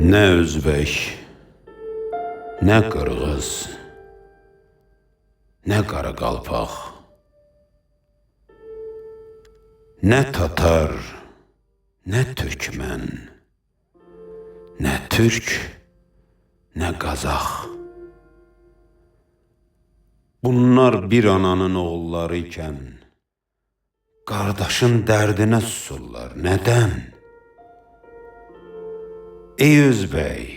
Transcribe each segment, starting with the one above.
Nə Özbək, nə Qırğız, nə Qaraqalpaq, nə Tatar, nə Türkmən, nə Türk, nə Qazax. Bunlar bir ananın oğulları ikən qardaşın dərdinə susurlar. Nədən? Ey Özbək,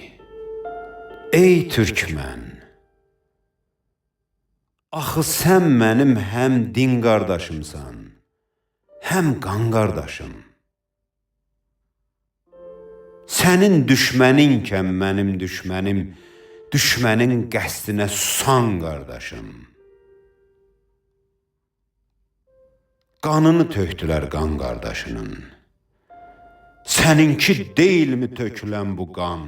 ey Türkmən, axı sən mənim həm din qardaşımsan, həm qan qardaşım. Sənin düşməninkən mənim düşmənim, düşmənin qəsdinə susan qardaşım. Qanını tökdülər qan qardaşının. Səninki deyilmi tökülən bu qan?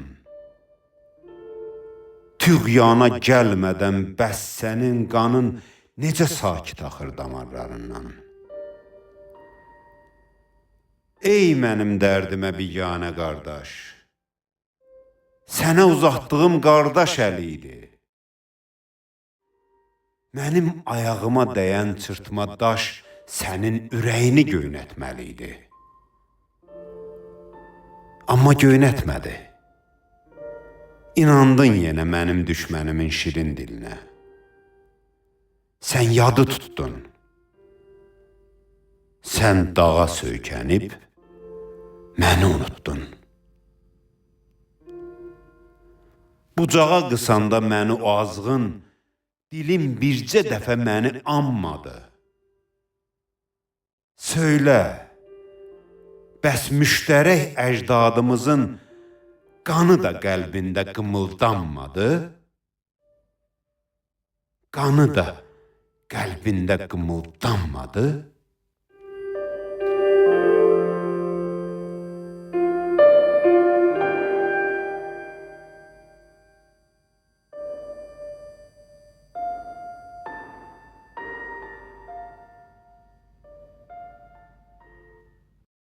Tüğyana gəlmədən bəs sənin qanın necə sakit axır damarlarından? Ey mənim dərdimə biganə qardaş, sənə uzatdığım qardaş əli idi. Mənim ayağıma dəyən çırtma daş sənin ürəyini göynətməli idi. Amma göynətmədi. İnandın yenə mənim düşmənimin şirin dilinə. Sən yadı tutdun. Sən dağa söykənib məni unutdun. Bucağa qısanda məni o azğın, dilim bircə dəfə məni anmadı. Söylə, bəs müştərək əcdadımızın qanı da qəlbində qımıldanmadı? Qanı da qəlbində qımıldanmadı?